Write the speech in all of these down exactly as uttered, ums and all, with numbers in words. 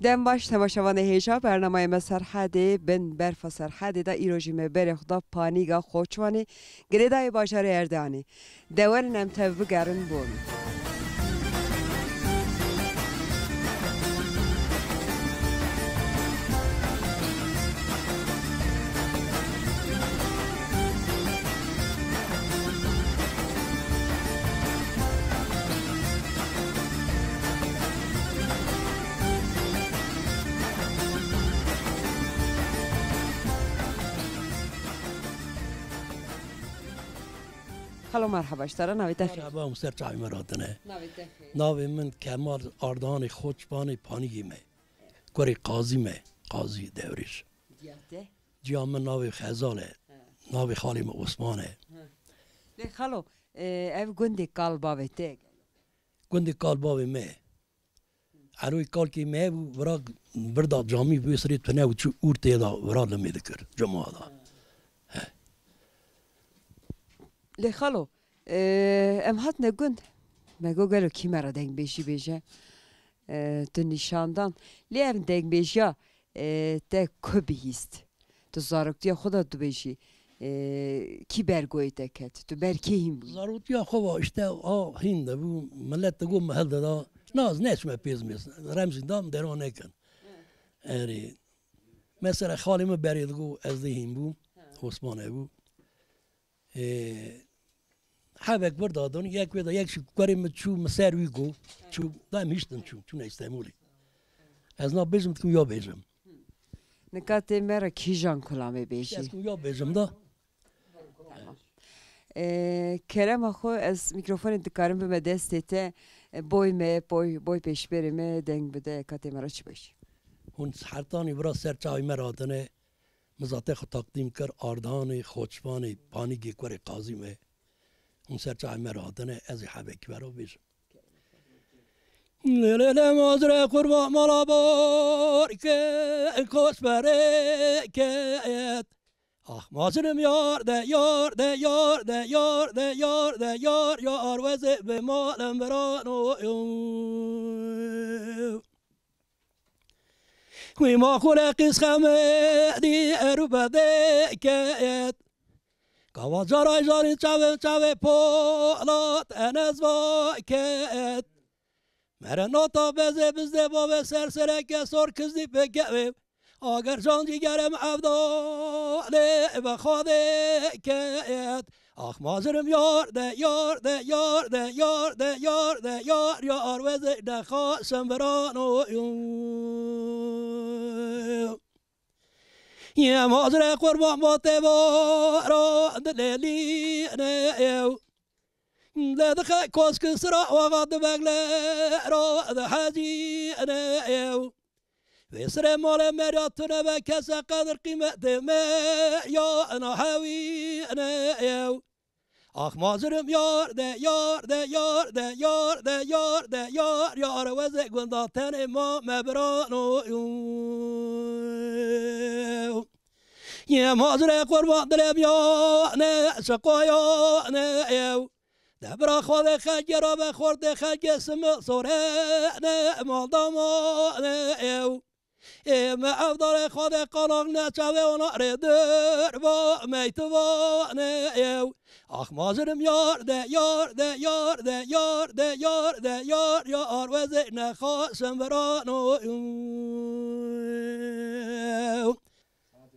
Dem baş temaşevanê hêja, bernameyê me Serhedê, bin berfa Serhedê de îro jî me berê xwe da Panîga Xoçvanê, girêdayê bajarê Erdehanê. De werin em tev bigerin bon. Xalo, merheba, ji te re, navê te xêr? Merheba, hûn ser çavê me ratine. Navê te xêr? Navê min Kemal Ardahanê Xoçbanê Panîgê me. Kurê Qazî me, Qazî Dewrêş. Ciya te? Ciya min navê Xezal e. He. Navê xalê min Osman e. He. Lê xalo, e, ev gundê kal bavê te ye gelo? Gundê kal bavê me ye. Eroyê kalkê me hebû, vira virda camî bi wê sirê tune û çû ûrtê da vira limê dikir, cuma da. He. Lê xalo, e, em hatine gund. Me got gelo kî me re dengbêjî bêje? E, tu nîşan dan. Lê ev dengbêjiya, e, te ku bihîst? Tu zaroktiya xwe de dibêjî, e, kî ber goyê te ket? Tu ber kê hîn bûyî? Zaroktiya xwe va işte a hîn de bû, millet digot me hildida. Na, ez neçime pêz mêz. Remzîn da, min dera nekin. Erê. Mesela xalê min berê digot ez dê hîn bûm. Osman hebû. Ê, hevek vir dadin, yek wê de yek jî kurê min çû, min ser wî got, çû, da em hiştin çû, çûne Îstemolê. Ez na bêjim, dikim ya bêjim. Nika tê me re kîjan kulamê bêjî? Ez dikim ya bêjim da. Tamam. Ee, kerema xwe, ez mîkrofonê dikarim bime destê te. E, boy me, boy, boy pêşberê me, deng bide, ka tê me re çi bêjî? Hûn hertanî vira ser çavê me ratine. Min zate xwe taqdîm kir, Ardahanê, Xoçvanê, Panîgê kurê Qazî me. Hûn ser çavê me re hatine, ez ê hebekî we re bêjim. Lê, lê, lê, mazre qurban mala bar ke, kos bereket. Ah, mazrim yar de, yar de, yar de, yar de, yar de, yar, yar, wezê bi malem birano. Wî maqûle qîz xemedî erû bedê ket. Gava carayê jarî çavê çavê polat enez va ket. Mere nota bezê bizdê bavê ser sereke sor kizdî pêkevê. Ager can cîgerem evdalê ve xadê ket. Ax mazirim yar de, yar de, yar de, yar de, yar de, yar, yar, wezê nexasim birano. Yê mazire qurban ba têvara dilêlîne ew. Lê dixe koskisira waxa dibegle ra dihecîne ew. Vê sirê malê me ya tune be kese qedir qîmetê me ya ina hewîne ew. Ax mazirim yar de, yar de, yar de, yar de, yar de, yar, yar, wezê gunda tenê ma me birano. Yê mazire qurban dilê miyane, şiqoyane ew. De bira xwedê xelkê ra be xortê xelkê simil sorene, maldamane ew. Ê me evdarê Xwedê qalak ne çavê ona rê dur va meytivane ew. Ax mazirim yar de, yar de, yar de, yar de, yar de, yar, yar, wezê nexasim birano.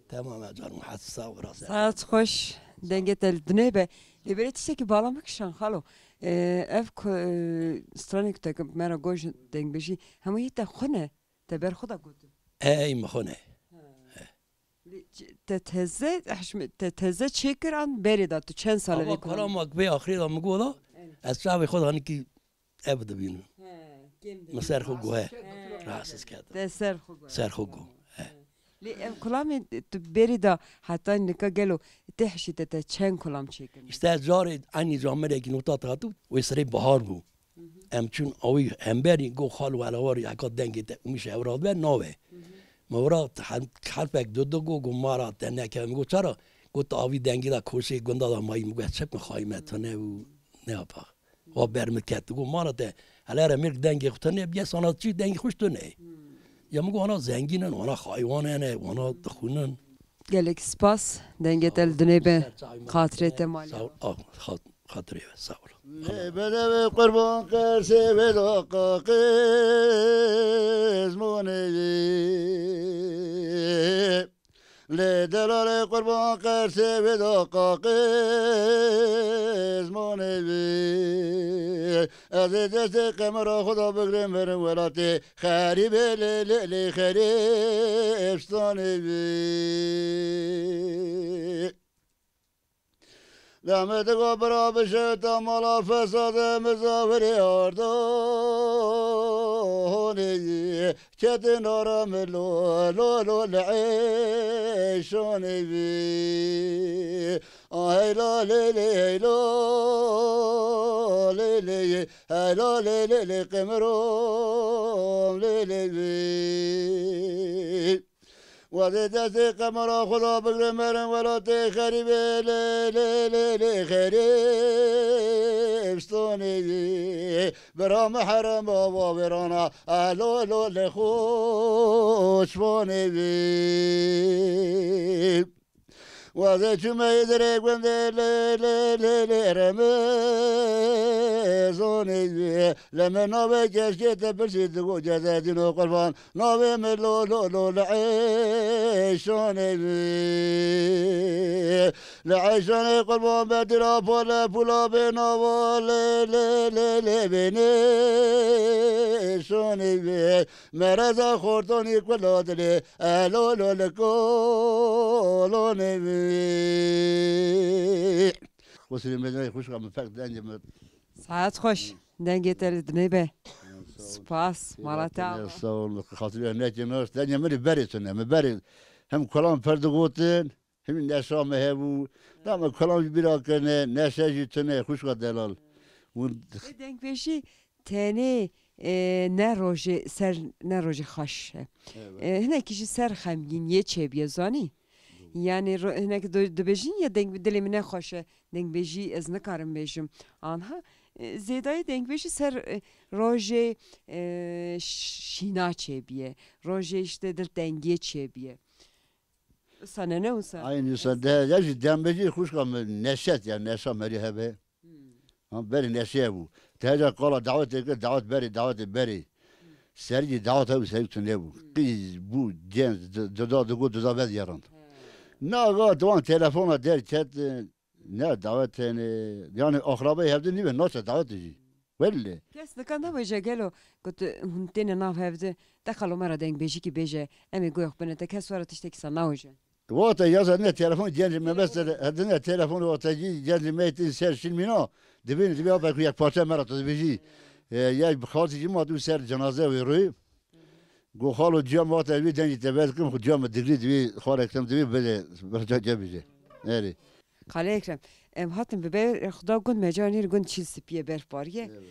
Tamam, e, canım, hadi sağ ol, razı. Saet xweş, dengê te li dinê be. Lê berê tiştekî bala min kişan xalo. Ee, ev ku, e, stranek te me re goj dengbêjî, hemû yê te xwe ne. Te ber xwe de gotin. Ey, min xwe ne. Lê çi, te teze, hişm-, te teze çêkir an berê de tu çend sal e vê Ama kuramê? Karamak vê axirê de min goda, Evet. ez çavê xwe de hanîkî ev dibînim. He, kêm dibînim. Min ser xwe got, he. He. Rahatsız kerde. Te ser xwe got. Ser xwe got, he. Lê ev kulamê tu berî de heta nika gelo tê hişî te, te çend kulam çêkirin? İşte ez carê eynî camerekî nota hatû, wê sirê bahar bû. Hı hı. Em çûn awî hemberî, got, "Xalo, hela warî, heka dengê te û min ji hev re dibe, nabe." Hı hı. Min vira hel-, helpek du du got, got, "Ma ra te nekeve." Min got, "Çara?" Got, "Avî dengê de koşê gunda da mayî." Min got, "Çek min xayî me tune û ne apa." Wa ber min ket. Got, "Ma ra te, hele re mêrk dengê xwe tune, biye sanatçî dengê xwe ji tune." Hmm. Ya min got, wana zengîn in, wana xaywan hene, wana dixwînin. Gelek spas, dengê te li dinê be, xatirê te malê. Sağ ol, ah, xat-, xatirê we, sağ ol. Lê bedevê qurban qersê wê da qaqê zmanê wê. Lê delalê qurban qersê wê da qaqê zmanê wê. Ez ê destê qemera xwe da bigrim verim welatê xerîbê lê lê lê xerîbstanê wê. Demê digo bira bişewta mala fesadê mizawirê ardonê yî. Çetin ara min lo, lo, lo, li eyşanê wî. Ah, heyla lê lê, heyla lê lê, heyla lê lê lê, qemirom lê lê wî. Wezê destê qemara xwe da bigre merin welatê xerîbê lê, lê, lê, lê, xerîbstanê wî. Bira miherem bava wêrana, elo, elo, lê xweşvanê wî. Wezê çûme yê dirê gundê lê, lê, lê, lê, remezanê wî. Lê min navê keşkê te pirsî digo cezedîno qurban. Navê min lo, lo, lo, li eyşanê wî. Li eyşanê qurban be dira pale pula bê nava lê, lê, lê, lê, bê nêşanê wî. Mereza xortonî kula dilê, elo, lo, li kolonê wî. Xwesirê me xwişka min pek dengê min. Saet xweş. Dengê te li dinê be. Spas. Sağ ol. Mala te ava. Sağ ol. Xatirê nekê nas. Dengê min li berê tune. Min berê hem kolan per digotin, hem neşa me hebû. Da me kolan jî bira kirine, neşe jî tune, xwişka delal. Hûn Ê dengbêjî tenê, e, ne rojê ser, ne rojê xweş e. Evet. E, hinekî jî ser xemgîniyê çêbiye, zanî? Yanî ro-, hinek do-, dibêjin ya deng, dilê min nexweş e, dengbêjî ez nikarim bêjim. Anha, e, zêdayî dengbêjî ser, e, rojê, e, ş-, şîna çêbiye, rojê işte diltengiyê çêbiye. Wisa ne, ne wisa? Aynı wisa de, ya jî dengbêjî xwişka min neşet ya, neşa merî hebe. Hmm. Ha, berê neşe bû. Te heca qala dawetê kir, dawet berê, dawetê berê. Serî dawet hebû, serî tune bû. Hmm. Qîz bû, genç, di-, dida digot, dida vedigerand. He. Naga diwan telefona derket, e, ne dawet hene, yani axrabey hevdi nîve, naçe dawet jî. Welle. Kes nika nabêje gelo, got, hûn têne nav hevdi, de xalo me ra dengbêjikî bêje, em ê goya xwe bine te, kes were tiştekî sa naoje. Wate ya ne telefon gencê me mesela, hedine telefon wate gencê me tên ser şin mîna, dibin, dibi apa ku yek parça me ra tu dibêjî. E, ya bi xaltî jî ma tu ser cenaze wê rû. Go xalo ciya me wate wî dengî te vel kim, xu ciya me digri dibi, xal ekrem dibi bile, bile ca bije. Erê. Xalê Ekrem, em hatin bi ber xuda gund me ca nêr gund çîl sipî ye, berf bariye. Evet.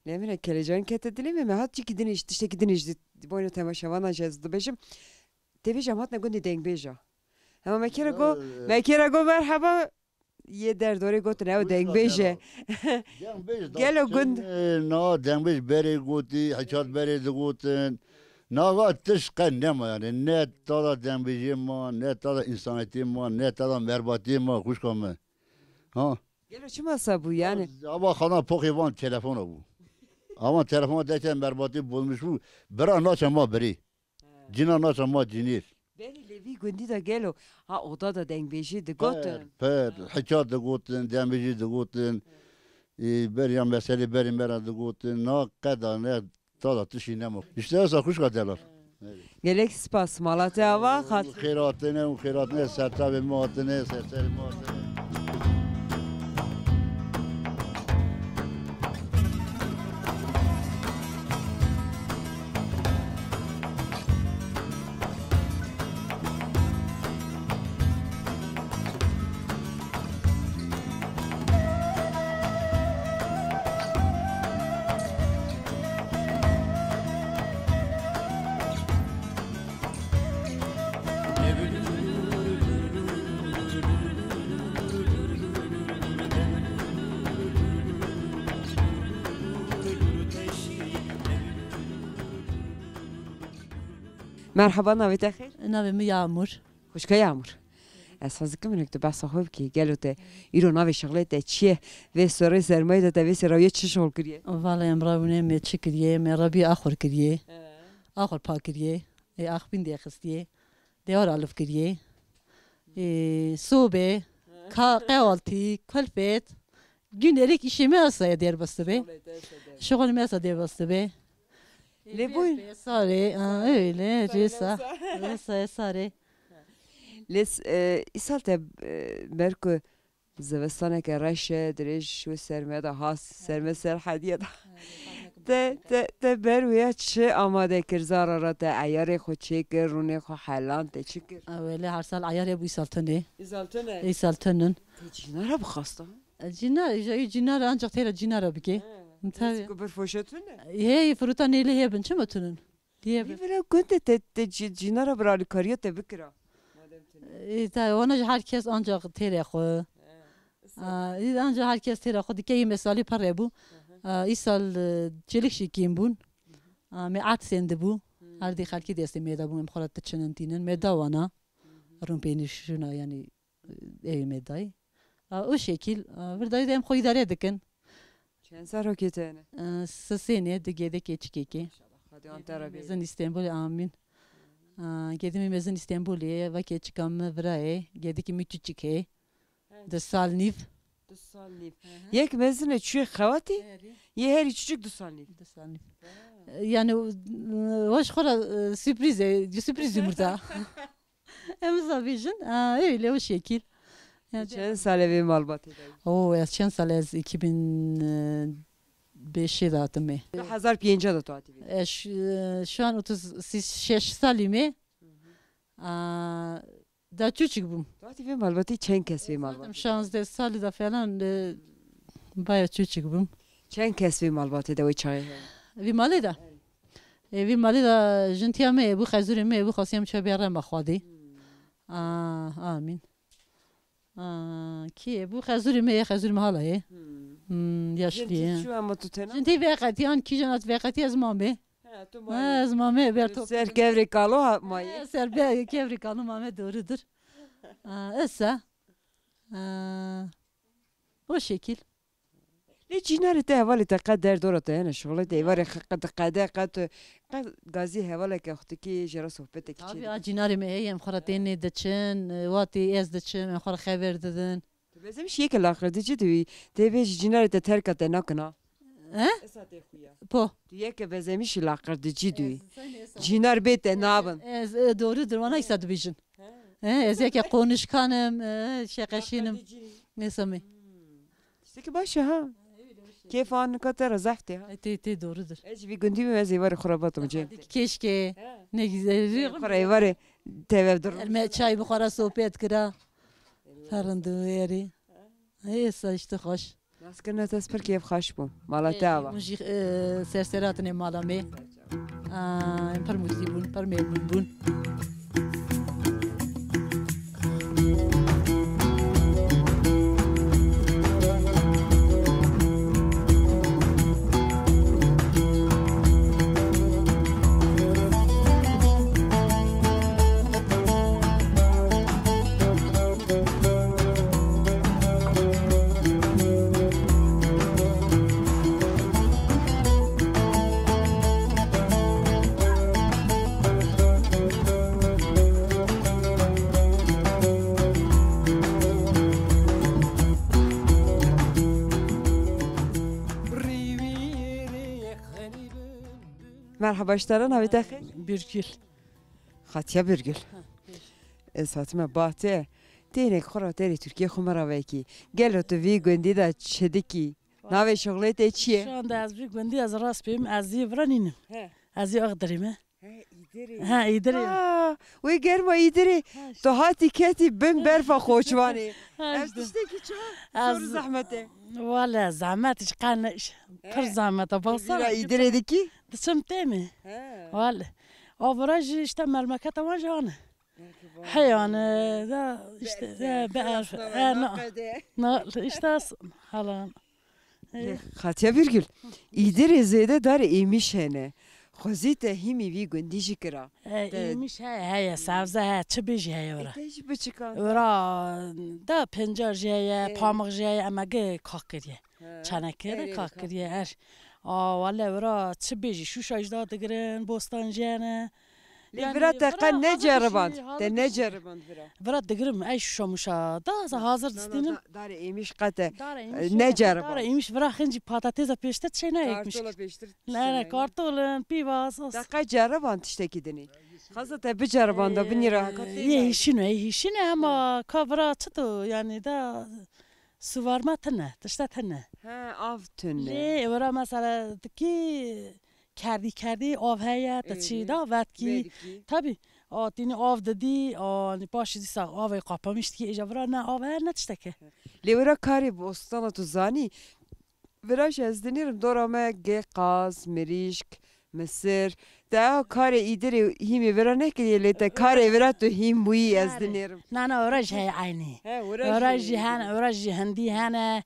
Lê min e kelecan kete dilê me, me hat çikî dinê jî, tiştekî dinê jî di boyna temaşevanan jî ez dibêjim. Tê bêje em hatine gundê dengbêja. Hema me kêre go, ya, e, me kêre go merheba, yê derdorê gotin ew dengbêj e. Dengbêj da. Gelo gund. Çin, e, na dengbêj berê gotî, heçat berê digotin. Naga tişt qe nema yani. Ne tada dengbêjiyê ma, ne tada insanetiyê ma, ne tada merbatiyê ma, xwişka me. Ha? Gelo çima sa bû yani? Ava xana poxê van telefona bû. Avan telefona deke merbatî bozmuş bû. Bira naçe ma birî. He. Cina naça ma cinîr. Berî lê vî gundî de gelo ha oda de dengbêjî digotin? Per, per, heça digotin, dengbêjî digotin. Ê, berî ya meselê berî me ra digotin. Na qeda ne tada tişî nema. İşte esa xuşka delal. He. Evet. Gelek spas, mala te ava, xat. Xêratine û xêratine serçavê me hatine, serserê me hatine. Merhaba, navê te xêr? Navê min Yağmur. Xwişka Yağmur. Ez hez dikim hinek tu behsa xwe bikî. Gelo te îro navê şixulê te çi ye? Vê serê sermayê de te vê sê rewiyê çi şixul kiriye? Valla em rewînê me çi kiriye? Me rebî axur kiriye. He. Axur pa kiriye. Ê axbîn dê xistiyê. Dewar alif kiriye. Ê, sobe, ka-, qevaltî, kulfet. Gündelik işê me esa ye derbas dibe. Şixulê me esa derbas dibe. Lê bûn. Sarê, ha, öyle, rêsa. Rêsa, sarê. Lê s-, e, îsal te, e, ber ku zivistaneke reş e, dirêj wê ser me de hat, ser me ser hediye de. Te, te, te ber wê ya çi amade kir zara ra te eyarê xwe çêkir, rûnê xwe helan te çi kir? Ewele her sal eyar hebû, îsal tune. Îsal tune? Îsal tunun. Te cînara bixwasta? Cînar, jayî cînar ancak têra cînara bike. He. Tabii. Ku bir foşe tune? Hey, fruta nêlê hebin, çima tunun? Diye Lê vira gund de te, te cî-, cînara bir alîkariya te bikira. Madem tune. E, ta, ona jî her kes ancak têrê xwe. He. Aa, ancak her kes têra xwe dike, yê me salî pere bû. Aa, îsal, e, çêlik şikîn bûn. Aa, me erd sendibû. Her dî xelkî destê me de bû, em xwe re diçinin tînin. Me da wana. Rûn pênî şûna, yanî, e, evê me dayî. Aa, o şekil, aa, vir dayî de em xwe îdare dikin. Çend zarokê te ne? Aa, sisê ne, di gêdekê çikekê. Maşallah, Xwedê wan te re bê. Mezin Îstenbulê, amîn. Aa, gedimê mezin Îstenbulê ye, vake çika min vira ye, gedikî min çiçik heye. He. Du sal nîv. Du sal nîv. Hı hı. Yek mezin e çûye xewatî? Herî. Yê herî çiçik du sal nîv. Du sal nîv. Ha. Yani, e, hoş xora, e, sürpriz e, sürpriz yumurta. Em za bêjin, e, öyle o şekil. Yani, çend sal e vê malbatê de? Oo, ez çend sal, ez iki bin beşe de hatime. Du hezar pênca de tu hatî vê? E, şu, e, şu an otuz şeş salî me. Hı hı. Aa, da çûçik bûm. Tu hatî vê malbatê, çend kes vê malbatê? Şazdeh salî da falan, e, baya çûçik bûm. Çend kes vê malbatê de wê çaxê heye? Vî malê de? E, vî malê de jin tiya me bû, xezûrê me bû, xwestiyam çabiya rema Xwedê. Hmm. Aa, amîn. Aa, kî ye? Bû xezûrê me ye, xezûrê me hala ye. Hmm. Hmm, yaşlı ye. Jin tî çû ama tu tena? Jin tî veqetî, an kîjan hat veqetî, ez mame. He, tu mame. Ha, ez mame, ber top. Ser kevrê kalo ha, maye. He, ser be-, kevrê kalo mame, doğrudur. Aa, esa. Aa, o şekil. Lê cînarê te, hevalê te qet derdora te hene, şixulê te êvarê qe-, qe-, qede, qet, qet gazî hevaleke xwe dikî, jê re sohbetekî çê dikî? Tabii, a cînarê me heye, em xwe re tênê diçin, e, watê ez diçim, em xwe re xeber didin. Tu bezemişî yeke laqirdici dûyî, tê bêjî cînarê te terka te nakin ha? He? Esa tê xuya. Po. Tu yeke bezemişî laqirdici dûyî. Cînar bê te nabin. Ez, e, doğrudur, wana îsa dibêjin. He, ez yeke konuşkanim, e, şeqeşînim. Laqirdici. Nêsamê. Hmm. Tiştekî baş e ha. Kêfa nika te re zehf tê ha. E, tê, tê doğrudur. Ez jî vî gundî bim, ez êvarê xwe re batim cem. Keşke. He. Ne güzel. Xwe re êvarê tev ev dir. Me çay bi xwe re sohbet kira. Ferindû wêrî. Ê, sa işte xweş. Naskirina te ez pir kêfxweş bûm. Mala te ava. Hûn jî, e, serseratine mala me. Aa, em pir mutî bûn, pir mêmnûn bûn. Merhaba, ji te re, navê te xêr? Birgül. Xatiya Birgül. Ha, pêş. Ez hatime ba te. Tênek xwe ra terê Tirkiyê xwe me ra vekî. Gelo tu vî gundî de çi dikî? Navê şixulê te çi ye? Şu anda ez vî gundî, ez rast bêm, ez yê vira nînim. He. Ez yê Agderê me. He, Îdirê. Ha, Îdirê. Aa, wê germa Îdirê. Ha, işte. Tu hatî ketî bin berfa Qoçvanê. Ha, işte. Ev tiştekî çi? Ez soru zehmet e. Wale zehmet, hiç qal ne iş. He. Pir zehmet e. Baksana. Vira Îdirê dikî? Diçim têmê. He. Wale. Avra jî işte memleketa wan jî hane. Heyane da işte, e, be, e, na, na, işte as-, halan. E. Xatiya Birgül, Îdirê zêde darê êmîş hene. Xwezî te hîmî vî gundî jî kira. E, Te îmîş heye, heye, sebze heye, çi bê jî heye E, wira. te jî biçikan. Wira da pencar jî heye, E. pamix jî heye, ema ge kak kiriye. He, Çene kiri, erê, kak kak kiriye, kiriye. er. A, wele wira çi bê jî, şûşa jî da digirin, bostan jî hene. Lê Yani, vira te vira qe hazir neceriband. bişî, Te hazir bişî. neceriband vira. Vira digirim, ey şuşa muşa. Da, za hazir Na, na, distînim. da-, darê êmîş qe te, Dara e, êmîş, neceriband. dara êmîş vira xincî patatêsa pêştir çêne ekmiş. Kartola pêştir Ne, ne, çêne. kartolin, pîvaz, os. Te qe ceriband tiştekî dinê. Xaza te biceribanda binî Ee, rahat yê hîşîno, yê hîşîne ama ka vira çi to, yani da suvarma tine, tişte tine. He, av tune. Lê vira mesela dikî kerdî kerdî av heye, te çî Êrî. da vetkî. Vedikî. Tabii. A, tînî av didî, a, nî paşî dîsa avê qapamiş dikî, êca vira ne av heye, ne tiştek e. Lê wira karê bostana tu zanî? Vira jî ez dinêrim dora me gê qaz, mirîşk, misir. Te ew karê îdirê hîmê vira nekiriye, lê te karê vira tu hîm bûyî ez Karê. dinêrim. Na, na, wira jî heye eynî. He, wira Wira jî jî hene, wira jî hindî hene.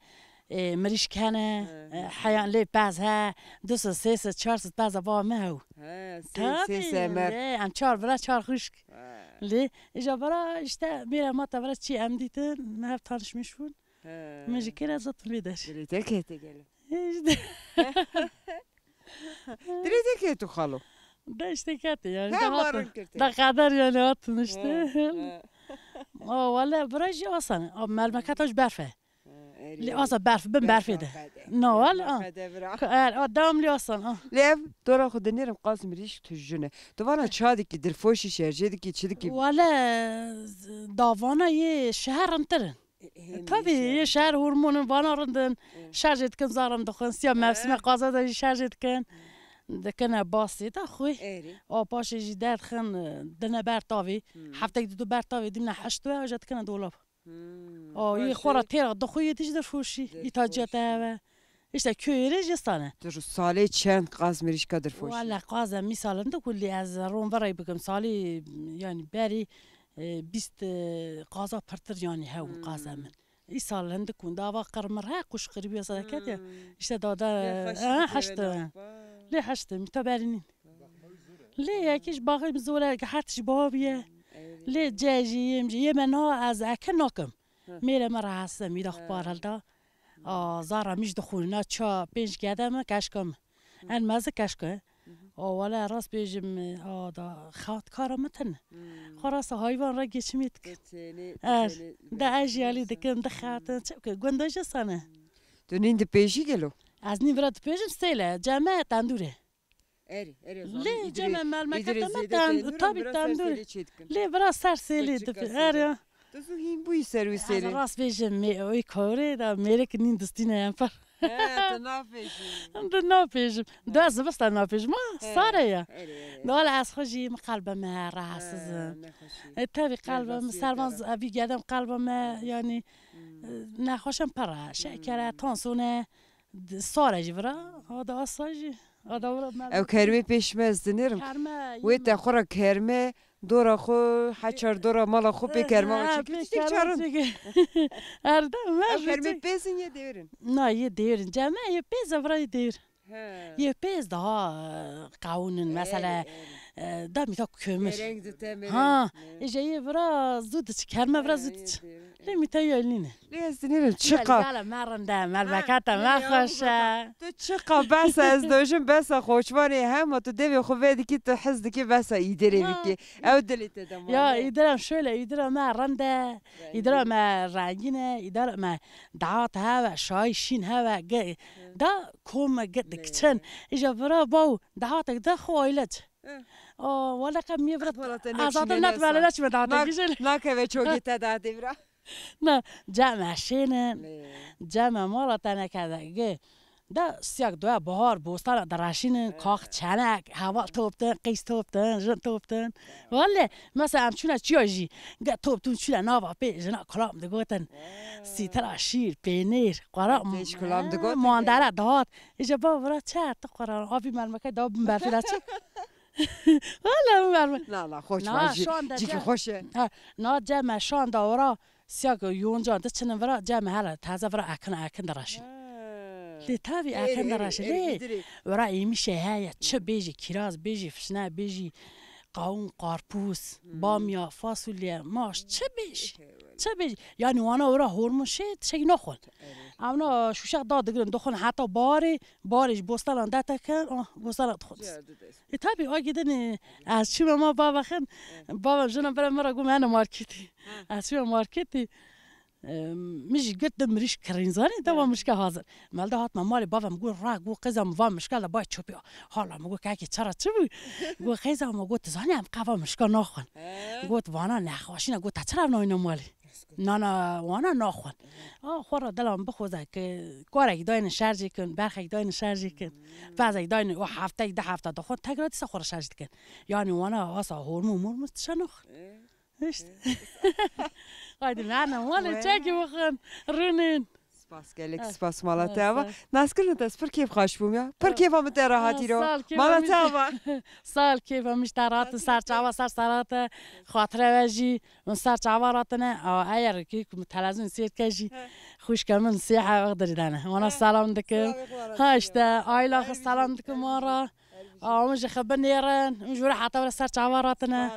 E, mirîşk hene, He, e, he. heyan lê pez he, du sed, sê sed, çar sed peza bava me hew. He, sê, Tabii, sê semer. lê em çar bira, çar xwişk. He. Lê, îja bira, işte, mêra ma te bira çi em dîtin, me hev tanışmış bûn. He. Min jî kêre zat vê der. Dilê te kete gelo. İşte. Dilê te ketu xalo. Da işte kete yani, He, da ma hatın. rûn kirtin. Da kader yani hatın işte. He, he. O, wala bira jî asan. O, melmeketa jî berf e. Lê asa berf, bin berfê de. No, wala, ah. Ka-, er, a, devam lê asan, ah. Lê ev dora xwe dinêrim qaz mirîşk tu jin e. Tu vana ça dikî, dirfoşî, şerjê dikî, çi dikî? Wala, davana yê şeher rintir in. E, e, Tabii, yê şeher hormonin vana rindin. E. Şerjê dikin, zarim dixwin. Siya E. mevsime qaza da jî şerjê dikin. Dikine basê da xwe. Erê. A paşê jî derdixin, dine ber tavê. Hmm. Heftek didu ber tavê, dimne heşt we, aja dikine dolab. Hmm, O, yê baş xwe ra e. têra dixwî, yê dij dirfoşî. Dirfoşî. Îtaciya te heve. İşte köyê rê jê sane. Tu salê çend qaz mirîşka dirfoşî? Wala qaz em mîsal hindik û lê ez ron verey bikim. Salê, yani berî, e, bîst, e, qaza pirtir yani hew Hmm. qaz em in. Îsal hindik hûn dava qirmir he, quş qirbiya sadeket ya. Hmm. İşte dada, Lê xweşî e, dikeve heşt. nava. Lê heşt, mîta berî nîn. Lê yekî ji baxê min zor e, her tişt baha bûye. Erê. Lê cê jî yêm jî, yê me na ez eke nakim. Hı. Mêrê me rahatsız e, mîra xwe Ha. parelda. A, zara min jî dixwîna ça pênc gede min, keşka min. Hı. En mezin keşka. Hı hı. A, wele rast bêjim, a, da xewt kara min tine. Hı. Xwe rasta hayvan re geçimê dikin. Ditenê, Er, ditenê, da ez jî alî ditenê. dikim, dixetin, çi bikim, gunda jî sane. Hı. Tu nîn dipêjî gelo? Ez nîn vira dipêjim, sêle, ceme tendûrê. Erê, erê, zanim. Lê îdirê, cem e, melmekete îdirê me zêde ten-, tendûr e, tabii bira ser tendûr. sêlê çê dikin. Lê bira ser sêlê Qirçika dibi, sêlê. erê. Tu zû hîn bûyî ser wî Erê, sêlê. rast bêjim, me, oy kore da mêrek nîn distîne em par. He, tu napêjî. Em de napêjim. He. Da zivistan napêjim, ha, He, sare ya. erê, erê. Dawala ez xwe jî, min qelbe me rahatsız He, e. nexweşî. E, tabii qelbe me, Berxasî servan te re. z-, evî gedem qelbe me, He. yani, Hmm. e, nexweşim pere. Şekere, Hmm. tansiyone, d-, sare jî vira, o da asa jî. Ew kermê pêş me ez dinêrim. Kerme, Wê yeme. te xwe re kerme, dora xwe, heçar dora mala xwe pê kerma He, çekir, pê tiştek kerma çarin. çekir. Erdem, me Ew kermê pêz in yê dêrin? Na, yê dêrin. Ceme yê pêz e, vira yê dêr. He. Yê pêz daha, e, qawûn in, Erê, mesela, erê. e, da mîta kömür. Mereng dite, mereng. Ha, Ne? e, jê yê vira zû diç, kerme vira He, zû yê diç. dêrin. Lê mîta yê nîne. Lê ez dinêrim, çiqa. Gala me rind e, melbeketa me xweş e. Tu çiqa behsa ez dojim, behsa Xoçvanê hema tu devê xwe vedikî, tu hez dikî behsa îdirê Ha. bikî. Ew dilê te de Ya, mane. îdira şöyle, îdira me rind e, Rengîn. îdira me rengîn e, îdira me dahat heve, şayî şîn heve, ge-, Hı. da kom me ge-, Lê. dikiçin. Îja vira baw, dahatek de xwe aile çi. Hı. O, wala qe miyê vira Wala te ne azatin çîne nat nesa. vele çi me dahatek Nak-, gijel. nakeve çogê te dahatê vira. Na, cem e şênin, Lê. cem e mala teneke de, ge, da siyak doya bahar, bostana diraşînin, He. kak çenek, heval toptin, qîz toptin, jin toptin. Wele, mesela em çûne çiya jî, ge toptin çûne nava pê, jina kulam digotin. He. Sîtira şîr, peynîr, qara, Pêş kulam e, digotin, mandere ge. dahat. Îje ba vira çi tu qara, avî mermeke da bin berfî de çi? Wala merme. Na, na, xweş Na, var jî. şu anda Cîkî cem- xweş e. Ha, na cem e şu anda ora Siyak yonca diçinin vira, cem hele taze vira ekin ekin diraşin. Ha. Tê tabii, erken de raşe. Lê wera êmişe heye, çi bêjî, kiraz bêjî, fişne bêjî, qawûn, qarpûz, bamya, fasulye, maş, çi bêjî. Çi bêjî. Yani wana wera hormon şey, tiştekî naxwin. Evna şûşex da digirin, dixwin heta barê, barê ji bostanan detekin, ah, bostanan dixwin. E tabii, a gidin, e, ez çûme ma bavexin, bavem jina bere me re got me hene marketî. Ez çûme marketî. Em, min jî girt di mirîş kirîn zanî, te va mirîşke hazir. Melde hatme malê bavem got, ra got, qêza min va mirîşke de bay çopî. Hala min got, kekê çira çi bû? Got, qêza min got, tu zanî em qeva mirîşka naxwin. Got, vana nexweşîne, got, te çira nayne malê? Nana wana naxwin. A, xwe re dila min bixweze ki karekî dayne şerjê kin, berxekî dayne şerjê kin. Pezekî dayne û heftek, di hefta dixwin, tekrar dîsa xwe re şerj dikin. Yani wana asa hormon mormon tişe naxwin. İşte. Haydi, nana, wale çekî bixin, rûnin. Spas gelek, spas mala te ava. Naskirina te, ez pir kêfxweş bûm ya. Pir kêfa min te re hatî ro. Mala te ava. Sal kêfa min ji te ratin, ser çava, ser serate, xatire we jî. Min ser çava ratine, a, eyer ki televizyon seyr ke jî. Xwişke min sêhe ixdirî dene. Wana selam dikim. Ha işte, aila xwe selam dikim wan re. A, hûn ji xwe binêrin, hûn ji were heta were ser çava ratine.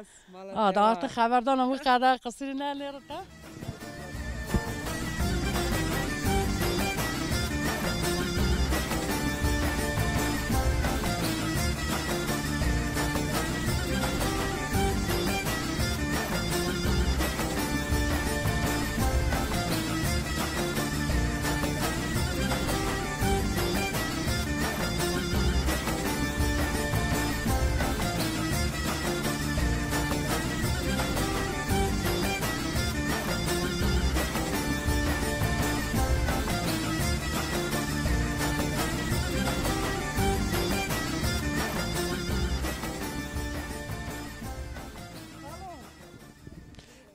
A, da artık xeberdana wî qada qisirî ne nêrin te.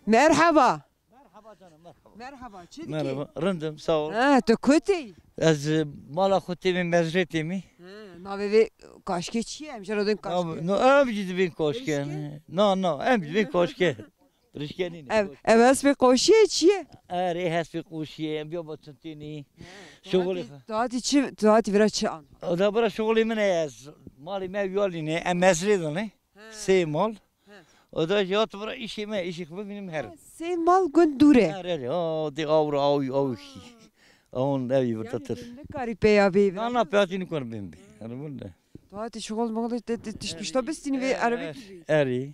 Merhaba. Merhaba canım, merhaba. Merhaba, çi dikî? Merhaba, rindim, sağ ol. Ha, tu kotî? Ez, e, mala xwe têmî, mezrê têmî. Ha, navê vê kaşkê çi ye? Em jê re dên kaşkê. Abi, no, em jî dibên kaşkê. Rişke? Na, na, em jî dibên kaşkê. Rişke nîne. Ev, ev hespê qoşiyê çi ye? Erê, hespê qoşiyê, em biya batintênî. Şoxulê. Tu hatî çi, tu hatî vira çi an? O da bira şoxulê min e, ez, malê me ew yalî ne, em mezrê de ne. Sê mal. O da jî hat vira îşê me, îşê xwe bibînim herim. Sê mal gund dûr e. Her, her, ha, dê awra, aw, aw, aw, hon ev yî vira tir. Nikarî peya bê. Na, na, peya tî nikar bin bê. Her bun de. Tu hatî şixul mixul te, te, tişt pişta bistînî vê erebê kî bê. Erê.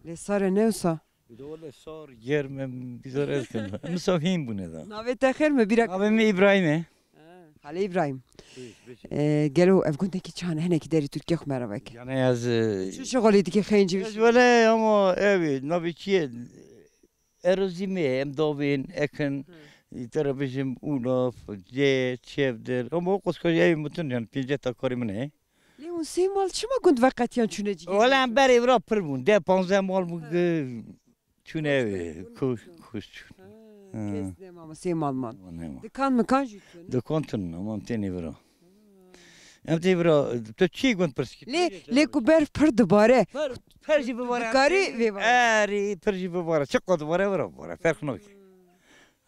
Lê sare ne wisa? Dole sar, germ em bizar ez kin. Em misafîn bûne da. Navê te xêr mi bîra? Navê min Îbrahîm e. Ha, Xalê Îbrahîm. Ee, gelo ev gundekî çan hinekî derî Tirkiye xwe me re veke. Yani ez, e, çi şixulî dikî xêncî? Ez wele ama ev e, navê çi ye? Erozî me em davên, ekin, te re bijim, ûlaf, cê, çevdir. Ama o koskoca ev mutin yani pênce ta karê min e. Lê hûn sê mal çima gund veqetiyan çûne cihê? Wele em berê vira pir bûn. Deh panzdeh mal bûn ki çûne ev. Koş, koş çûn. Ha, kes nema sê mal mal. Nema. Dikan mikan jî tune? Dikan tune, ama em tênê vira. Em tê vira, tu çi gund pirs kî? Lê, lê ku berf pir dibare. Pir, pir jî bibare. Dikarî vê vare. Erê, pir jî bibare. Çi qo dibare, vira bibare. Ferq nake.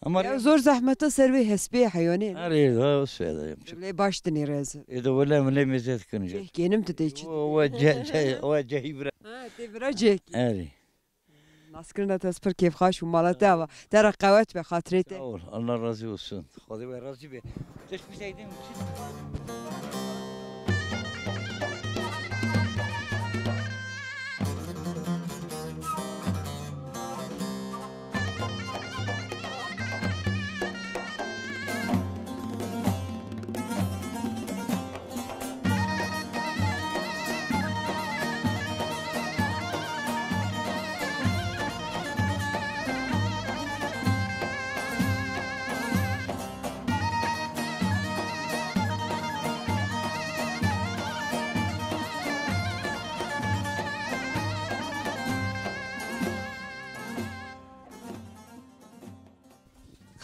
Ama ya zor zehmeta ser vê hespê heyanê. Erê, da, o sê de yem. Lê baş dinê rez. E de wele milê mezet kin. Ceh genim tu tê çi? O, we ce, ce, we cehî bira. Ha, tê bira ceh. Erê. Naskirina te ez pir kêfxweş û mala te ava. Te re qewet be, xatirê te. Sağ ol. Allah razı olsun. Xwedê we razî be. Teşekkür ederim.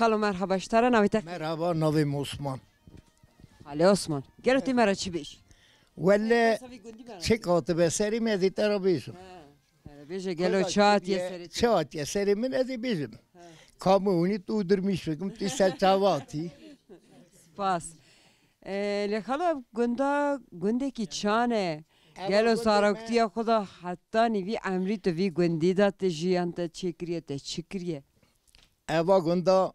Xalo, merhaba, ji te re, navê te? Merhaba, navê min Osman. Xalê Osman. Gelo tê me re çi bêjî? Wele çek hatibe serê me, ez ê te re bêjim. He, bêje gelo çi hatiye serê te? Çi hatiye serê min, ez ê bêjim. He. Kamû hûnî tu dirmîş bikim, tu ser çavatî. Spas. E, lê xala gunda gundekî çan e. Gelo zaroktiya xwe de hetanî vî emrî tu vî gundî de te jiyan te çêkiriye, te çi kiriye? Eva gunda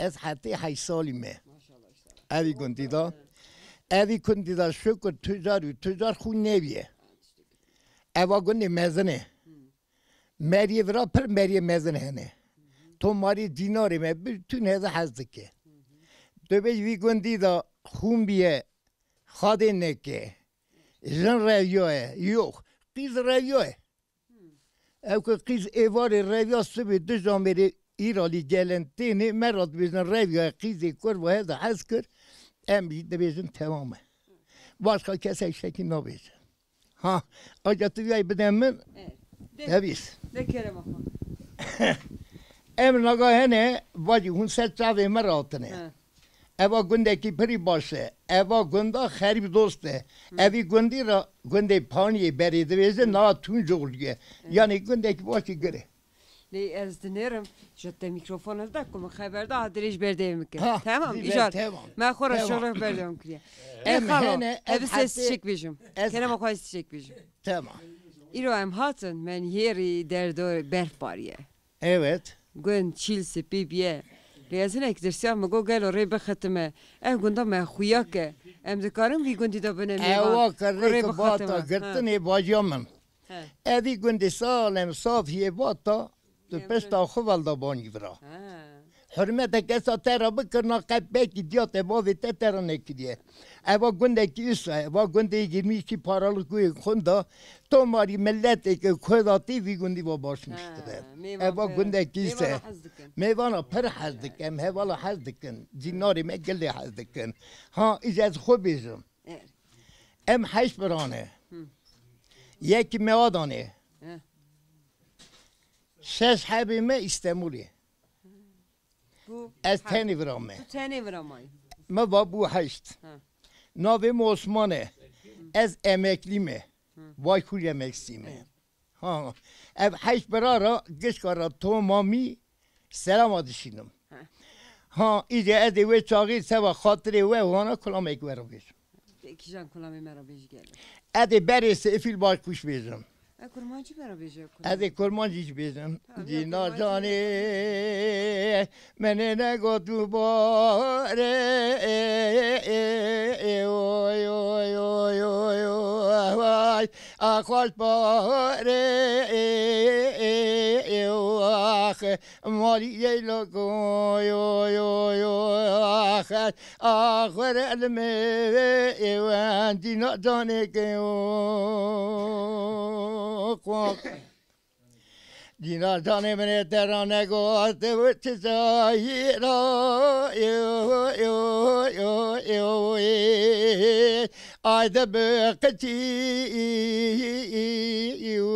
ez hetê heşt salî me. Evî gundî de. Evî gundî de şukur tucar û tucar xwîn neviye. Eva gundê mezin e. Meriyê vira pir meriyê mezin hene. Tomarî dînarê me bütün heze hez dike. Dibêj vî gundî de xûn biye, xadê neke. Jin reviya ye. Yox. Qîz reviya ye. Ew ku qîz êvarê reviya sibê du jamêrê îralî gelen tênê me re dibêjin reviya ye. Qîzê kurva heze hez kir. Em jî dibêjin temam e. Başqa kesek şekî nabêje. Ha, aca tu viyayî bide min. Evet. De, Tevîs. De kerema xwe. Em naga hene, vacî hûn ser çavê me re hatine. Ha. Eva gundekî pirî baş e. Eva gunda xerîb dost e. Hı. Evî gundî re gundê Paniyê berê divêje, na Tuncoğlu ye. Evet. Yanî gundekî baş û gir e. Lê ez dinêrim, ji te mîkrofon hilda ku min xeber da, ha dirêj berdevê min kir. Ha, Tamam, dî ber, îcar. Tamam. Me xwe re Tamam. şeref berdewam kiriye. Ê Em xala, hene, ez ev ses hestê, çiçek bêjim. ez Kerema xwe ez çiçek bêjim. Tamam. Îro em hatin, men yêrî derdo berf bariye. Evet. Gund çîl spî biye. Lê ez hinek tirsiya, min got gelo rê bixetime. Ev gunda me xuya ke. Em dikarin vî gundî de bine mêvan. Ewa ke Ku rê rêke bata bixetime. Ha. girtinê baciya min. He. Evî gundê salem safiyê vata, tu Yem pişta gund. xwe velda banî vira. He. Hurmete kesa te re bikirna qet belkî diya te bavê te te re nekiriye. Eva gundekî usa, eva gundê yirmi iki paralık kuyê xunda, tomarî milletê ke kuedatî vî gundî va başmiştir. Ha, mêvan Eva pir, gundekî mêvana se. hez dikin. Mêvana pir hez dikin, em hevala hez dikin. Cinarê me gilê hez dikin. Ha, îc ez xwe bêjim. Evet. Em heşt birane. Hı. Yekî me adanê. He. Şeş hebê me Îstemûlê. Bu Ez her- tenê vira me. Tu tenê vira mayî. Me va bû heşt. Ha. Navê min Osman e. Ez emeklî me. Hı. Vay kul emeksî me. Evet. Ha. Ev heşt bira ra gişka ra tomamî selama dişînim. Ha. Ha, îce ez ê wê çaxî seva xatirê we wana kulamek we ra bêjim. Peki jan kulamê me ra bêjî gel. Ez ê berê sêfîl baş kuş bêjim. E, kurmancî me ra bêje, kurmancî. Ez ê kurmancî jî bêjim. Tamam, ya Dînar kurmancî. canê, menê ne gotu bare, oy, oy, oy, oy, oy, vay, a xweş bare, ah, malî yeylo ko, yo, yo, yo, ah, ah, xwere elime, ewen, dîna canê ke, yo, xwe. Dînar canê min ê te ra negot, ew çi zayî ra, ew, ew, ew, ew, ê. Ay de bi qitî, ew.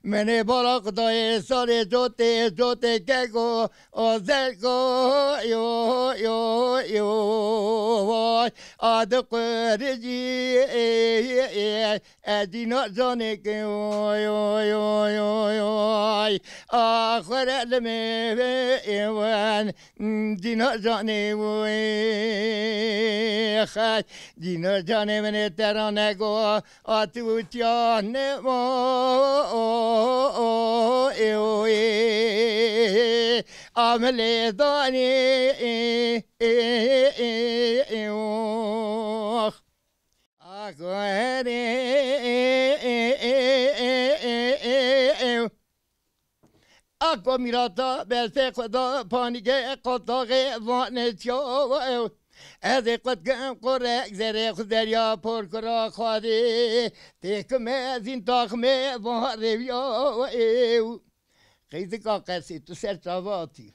Min ê bala qudayê sarê cotê, cotê keko, o zeko, ew, ew, ew. Ay de quricî, ê, ê, ê. Ez dîna canê ke oy, oy, oy, oy, oy. A xwere li me ve êwen, dîna canê oy. Xeş, dîna canê min ê te ra nego, a tu tiya ne o, o, o, ê, oy. A min lê danê, ê, ê, ê, ê, ê, ox. Ax, werê, Ako mîrata, beste xwe da, panîge, qataxê, vanê çawa ew. Ez ê qut kim, qurek, zerê xwe derya, por kura, xwarê, têkime, zîn taxme, van rêviya ew. Qeyzika qesê, tu ser çava atî.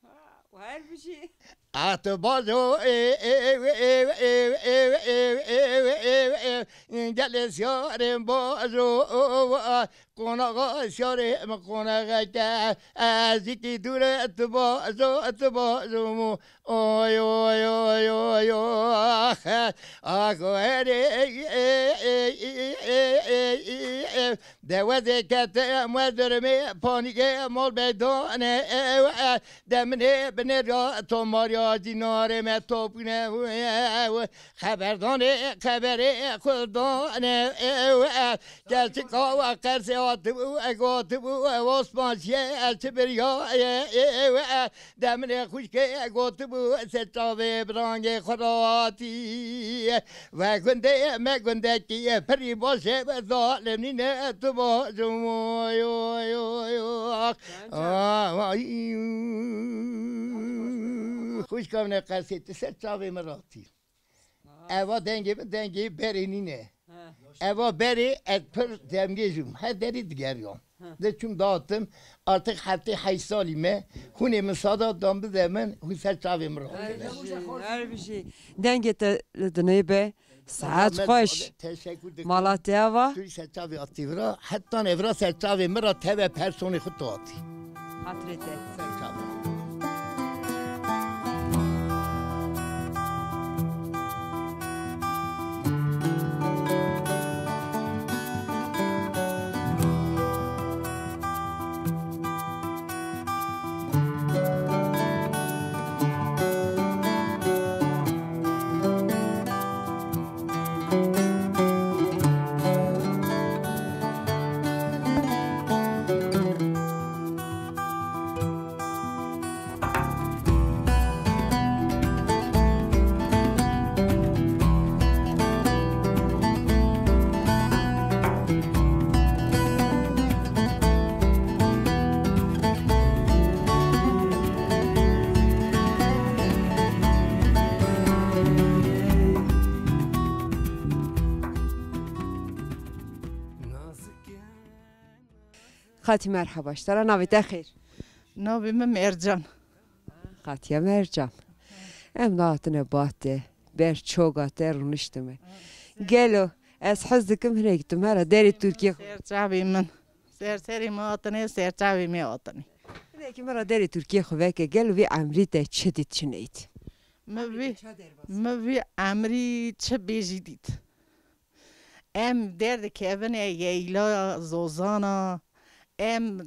Ha, wer bijî. A tu bajo, e, e, gelê siyarê bajo, a, qonaxa siyarê min qonaxeke, ez jîkî dûre tu bajo, tu bajo mu, oy, oy, oy, oy, oy, ax, ax, erê, e, e, De wezê kete em we durmê panîgê mol beydane ew e. De minê binê ra tomariya cînarê me topûne ew e. Xeberdanê xeberê xwe dane ew e. Gerçika we qersê hatibû, e, gotibû, e, Osman çiye, e, çi biriya, e, e, ew e. De minê xwişkê gotibû, ser çavê bi rangê xwe ratî. We gundê me gundekî pirî baş e, we zalim nîne, tu baş û moy, oy, oy, oy. Ay. Xwişka min e qersê, tu ser çavê min ratî. Eva dengê min dengê berê nîne. He. Eva berê ez pir demgêj bûm. Her derî digeriyam. He. De çûm datim, artık heftê heşt salî me, hûnê min sada dan bide min, hûn ser çavê min Her rahatine. Bijî, her bijî. Dengê te li dinê be, saet xweş. Teşekkür dikim. Mala te ava. Tu ser çavê atî vira, heta ne vira ser çavê min ra teve personê xwe tu atî. Hatirê te. Ser çavê. Xatî merheba, ji te re navê te xêr? Navê min Mercan. Xatiye Mercan. Em nehatine ba te, ber çoga te rûniştime. Gelo, ez hez dikim hinek tu me re derê Tirkiyê xwe. Ser çavê min. Ser serê min hatine, ser çavê me hatine. Hinekî me re derê Tirkiyê xwe veke, gelo vî emrî te çi dît, çi neyt? Min vî, min vî emrî çi bêjî dît. Em derdikevine yeyla zozana, em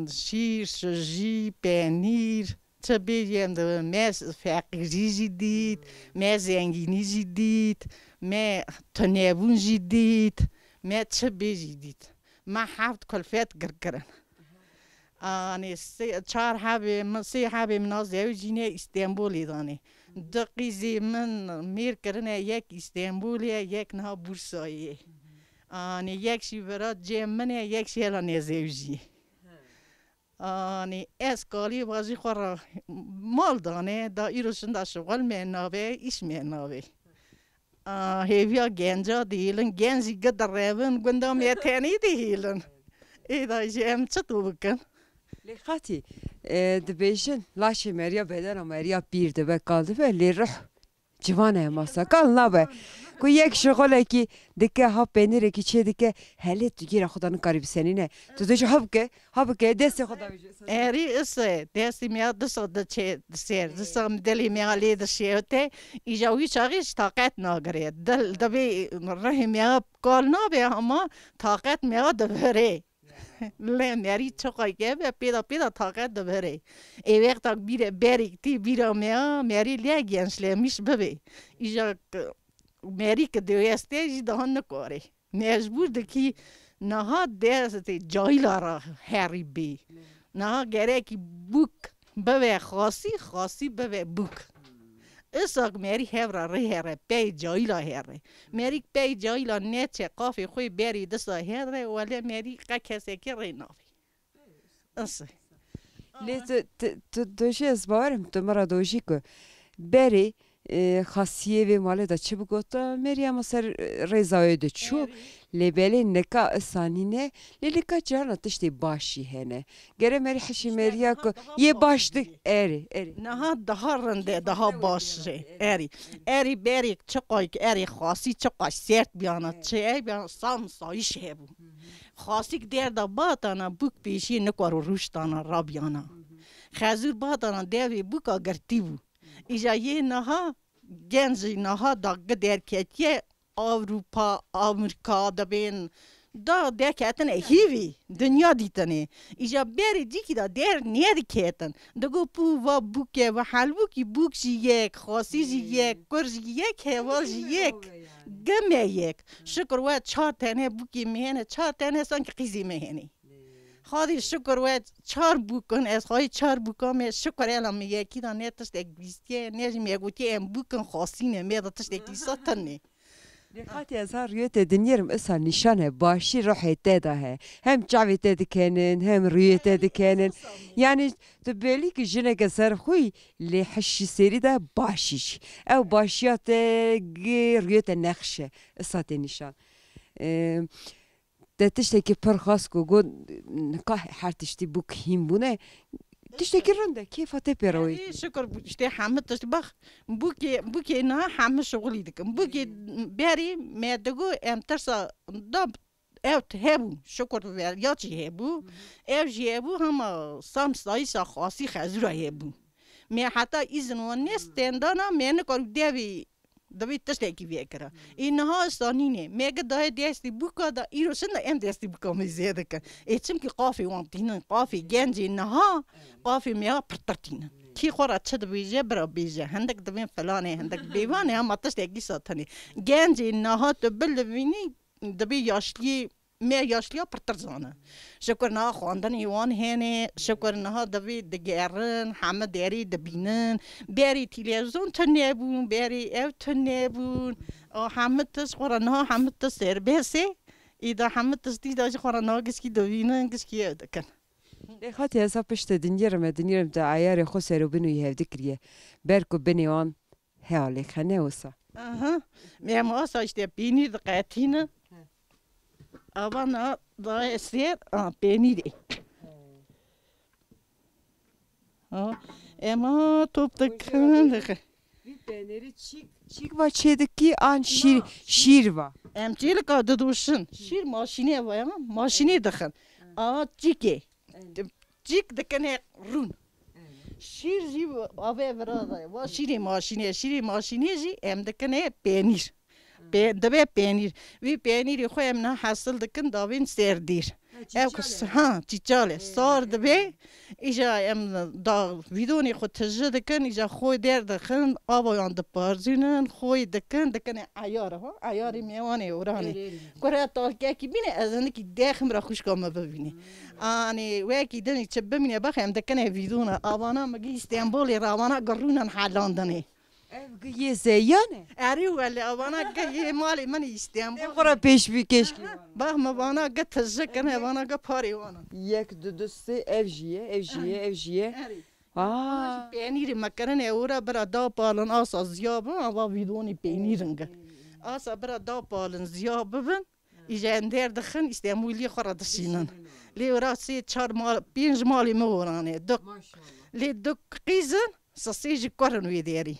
şîr, şijî, penîr, çi bêjî em di me feqîrî jî dît, me zengînî jî dît, me tunebûn jî dît, me çi bêjî dît. Me heft kulfet girkirin. Anê sê, çar hebê min, sê hebê min a zewicîne Îstenbolê danê. Du qîzê min mêr kirine, yek Îstenbolê ye, yek niha Bursayê ye. Anê yek jî vira cem min e, yek jî hela nezewicî ye. Anê ez kalî vajî xwe re mal dane, da îro şinda şixul me nabe, îş me nabe. A, hêviya genca dihêlin, genc jî gidirevin, gunda me tenê dihêlin. Ê da jî em çi tu bikin? Lê xatî, e, dibêjin, laşê meriya bedena meriya pîr dibe, kal dibe, lê ruh ciwan e masa, kal nabe. Ku yek şixulekî dike, ha penîrekî çê dike, helê tu gîra xwe da nikarî bisenîne. Tu dê jî ha bike, ha bike, destê xwe davêje. Erî ise, destê me ya disa diçe ser, disa dilê me ya lê dişewite, îja wî çaxê ji taqet nagire. Dil, divê rihê me ya kal nabe, ama taqet me ya divire. Lê merî çiqayke be, pêda pêda taqet divire. Ê wexta bîre berêk tê bîra me ya, merî lê gençlemiş bibe. Îja k-, merî ki diweste jî daha nikare. Mecbûr dikî niha destê cahila re herî bî. Niha gerekî bûk bibe xasî, xasî bibe bûk. Isak merî hev re rê here, pey cahila here. Merî pey cahila neçe qafê xwe berî disa here, wele merî qe kesekî rê navê. Isi. Lê tu, tu, tu dojî, ez bawerim tu min re dojî ku berê, e, xasiyê vê malê de çi bigota, merî hema ser, e, rêza wê de çû. Erî. Lê belê nika isa nîne, lê nika cihana tiştê baş jî hene. Gere merî hişî meriya ku yê baş di-, erê, erê. Niha daha rind e, daha baş e. Erî. Erî berê çiqayk, erê xasî çiqaş sert biyana, çi ey biyana, sam sayîş hebû. Xasîk derda batana, bûk pêşiyê nikaro rûştana rabiyana. Xezûr batana devê bûka girtî bû. Îja yê niha, genc jî niha dagî derketiye Ewropa, Amerîka dibên Da derketine hîvî, dinya dîtinê. Îja berê cîkî de der nediketin. Digo pû va bûke, va helbûkî bûk jî yek, xasî jî yek, kur jî yek, heval jî yek. Gime yek. Şukur we çar tene bûkê me hene, çar tene sankî qîzê me henê. Xwedî şukur we çar bûkin, ez xwayî çar bûka me, şukur ela me yekî de ne tiştek bîstiye, ne jî me gotiye em bûkin xasî ne, me de tiştekî sa tune. Lê qatî ez ha rûyetê dinêrim, isa nîşane başî ruhê te de he. Hem çavê te dikenin, hem rûyê te dikenin. Yanî tu belî ki jineke serxwî, lê hişî serî de başî jî. Ew başiya te gi rûyê te nexşe. Isa tê nîşan. Ê, Te tiştekî pir xas ku got, nika her tiştî bûk hîn bûne. Tiştekî rind e, kêfa te pê re wê. Ê, şukur bu-, işte hemî tişt, bax, bûkê, bûkê niha hemî şixulî dikim. Bûkê berî me digo em tirsa da ew hebû, şukur ver, ya çî hebû. Ev jî hebû, hema sam sayîsa xasî xezûra hebû. Me heta îzin wan nestendana, me nikarû devî Divê tiştekî vê kira. Ê niha esa nîne. Me gi dayê destî bûka da, îro şin de em destî bûka me zêde dikin. Ê çimkî qafê wan tînin, qafê gencê niha, qafê me ha pirtir tînin. Kî xwe ra çi dibêje, bira bêje. Hindik divên filanê, hindik bêvanê, hema tiştekî sa tenê. Gencê niha tu bilivînî, divê yaşliyê me yaşliya pirtir zane. Şukur niha xwendinê wan hene, şukur niha divê digerin, hemî derê dibînin. Berî televîzyon tune bû, berî ev tune bûn. A hemî tişt xwe re niha hemî tişt serbest e. Îda hemî tiştî de jî xwe re niha gişkî dibînin, gişkî ev dikin. Lê xatî ez ha piştê dinêrim, e dinêrim te eyarê xwe serobin û hevdî kiriye. Ber ku binê wan He alê xene wisa. Aha. Em asa işte peynîr diqetînin. He. Avana da esêr, a, peynîrê. He. Ha, ema top dikin, dikin. Vî peynîrî çîk, çîk va çê dikî an şîr, şîr va. Em çêlika didoşin. Şîr maşînê va ya, maşînê dixin. A, çîkê. Çîk dikine rûn. Şîr jî ave vira da. Va şîrê maşînê, şîrê maşînê jî em dikine penîr. Pe-, dibe penîr. Vî penîrê xwe em niha hesil dikin, davên ser dîr. Ev ku s-, ha, çîçal e. Sar dibe. Îja em da vîdonê xwe tije dikin, îja xwe derdixin, avayan diparzînin, xwe dikin, dikine eyar, ha, eyarê mêwanê oranê. Kure talkekî bîne, ez hinikî dexim ra xwişka me bibîne. Anê, wekî din çi bimîne, bax em dikine vîdona. Avana mi gi Îstenbolê re, avana gi rûnan helandinê. Ev gi yê Zeyan e? Erê wele, avana gi yê malê min Îstenbol. Em xwe re pêşbî keşkî. Bax mi vana gi tije kine, vana gi parê wana. Yek, du, du, sê, ev jî ye, ev jî ye, ev jî ye. Erê. Aa. Penîrê me kirine ora bira da palin asa ziya bi, ava vîdonê penîrin gi. Asa bira da palin ziya bibin. Îje em derdixin, Îstemûliyê xwe re dişînin. Lê wira sê çar mal, pênc malê min wiranê. Duk. Maşallah. Lê duk qîzin, sisê jî kurin wê derî.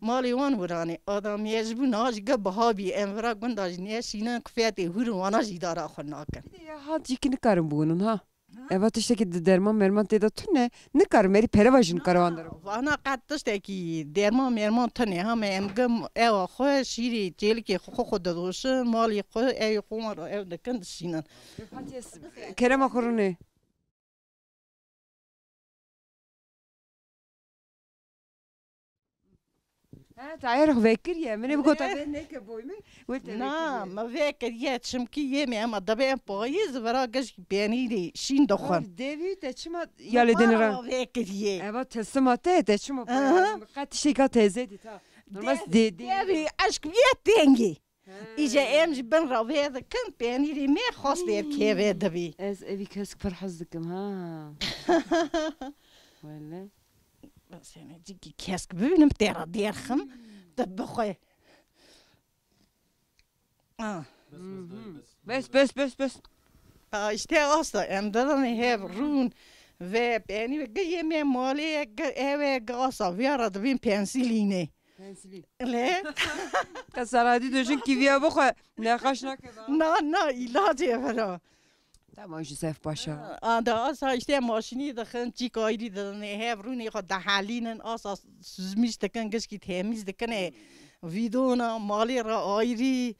Malê wan wiranê. Adamiye ji bo niha jî ge biha bî. Em vira gunda jî neşînin, kufetê hûr wana jî îdara xwe nakin. Bir de ya hat jî ki nikarin bûnin ha. Eva tiştekî di derman merman tê de tune, nikarim erî pere ve jin karavan dero. Vana qet tiştekî derman merman tune, ha me em gim ewa xwe, şîrê çêlikê xwe xwe xwe didoşin, malê xwe, ew xwe wan re ew dikin dişînin. Kerema xwe rûnê. He, tayê rix vekiriye. Min ê bigota vê neke boy min. Wê te vekiriye. Na, me vekiriye, çimkî yê me ema dibê em payîz vira gişkî penîrê şîn dixwin. Ev devî te çima ya lê dinira? Ma vekiriye. Eva te sima te, te çima payîz? Aha. Qet tiştêka teze dît ha. Normal dê, dê. Devî eşk bîye tengî. He. Îje em ji bin re vê dikin, penîrê me xas derkeve dibî. Ez evî kesk pir hez dikim, ha. Wele. Bes, yani, cîkî kesk bibînim, te re derxim, tu bixwe. Ah. Bes, bes, bes, bes. Aa, işte asta, em didin hev rûn ve penîr, ge yê me malê, ge ev e, ge asta, viya re dibîn pensîlînê. Pensilîn. Lê? Te seradî dojin kîviya bixwe, nexaş nake. Na, na, îlacê vira. Tamam, Josef Paşa. Anda asa işte maşînî dixin, çîk ayrî didin, hev rûnê xwe dehelînin, asa süzmîş dikin, gişkî temîz dikin, e, vîdona, malê re ayrî,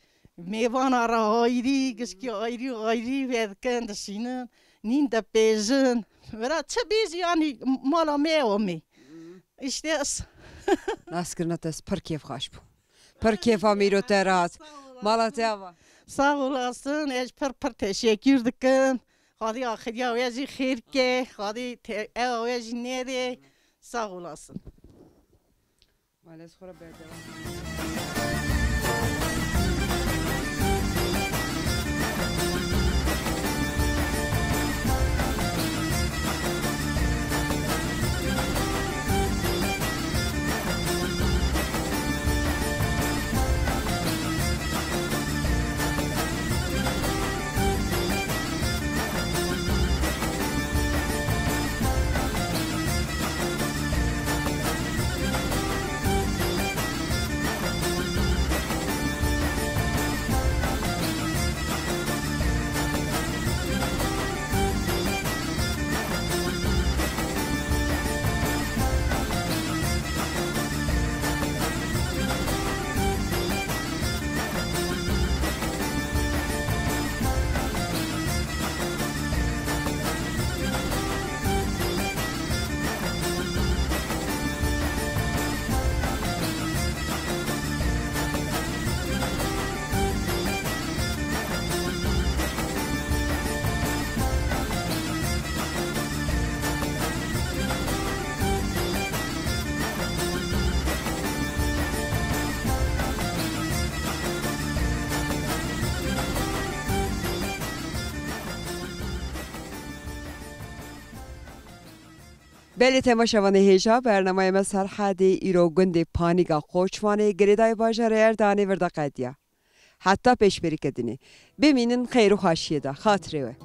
Mêvana re ayrî, gişkî ayrî ayrî vedikin, dişînin, nîn dipêjin. Vera çi bêjî, yanî mala me ew me. Îşte s- Naskirina te pir kêfxweş bû. Pir kêfa mîro te re hat. Mala te ava. Sağ olasın, ez pir pir teşekkür dikim. Xwedî axiriya we jî xêr ke, Xwedî te-, ewa we jî nêrê. Sağ olasın. Maalesef xwe re berdewam. Belê temaşevanê hêja, bernameya me Serhedê îro gundê Panîga Qoçmanê, girêdayê bajarê Erdanê vir de qediya. Heta pêşberîke dinê. Bimînin xeyr û xweşiyê de. Xatirê we.